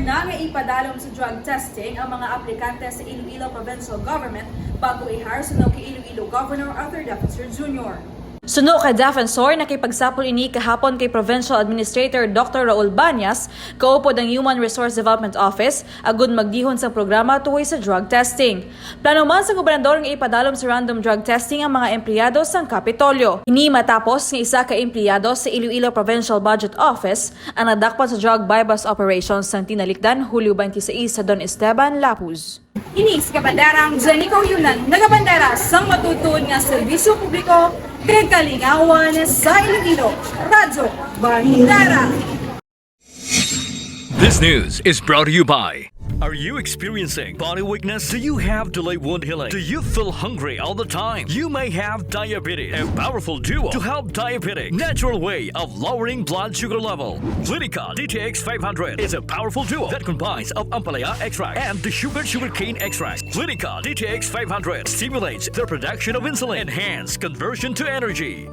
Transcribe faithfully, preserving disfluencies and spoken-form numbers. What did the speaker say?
Na nga ipadalom sa drug testing ang mga aplikante sa Iloilo Provincial Government bago i-hire suno kay Iloilo Governor Arthur Defensor Junior. Suno kay Defensor, nakipagsapol ini kahapon kay Provincial Administrator Doctor Raul Banyas, kaupod ang Human Resource Development Office, agud magdihon sang programa tuhoy sa drug testing. Plano man sa gobernador nga ipadalom sa random drug testing ang mga empleyado sang Kapitolyo. Ini matapos nga isa ka empleyado sa Iloilo Provincial Budget Office ang nadakpan sa drug buy-bust operation sang tinalikdan Hulyo twenty-six sa Don Esteban, Lapuz. Ini si Kabandarang Janico Yunan, nagabandera sang matutuod nga serbisyo publiko kag kalingawan sa Iloilo, Radyo Bandera. This news is brought to you by. Are you experiencing body weakness? Do you have delayed wound healing? Do you feel hungry all the time? You may have diabetes. A powerful duo to help diabetic. Natural way of lowering blood sugar level. Clinica D T X five hundred is a powerful duo that combines of ampalaya extract and the sugar sugarcane extract. Clinica D T X five hundred stimulates the production of insulin, enhance conversion to energy.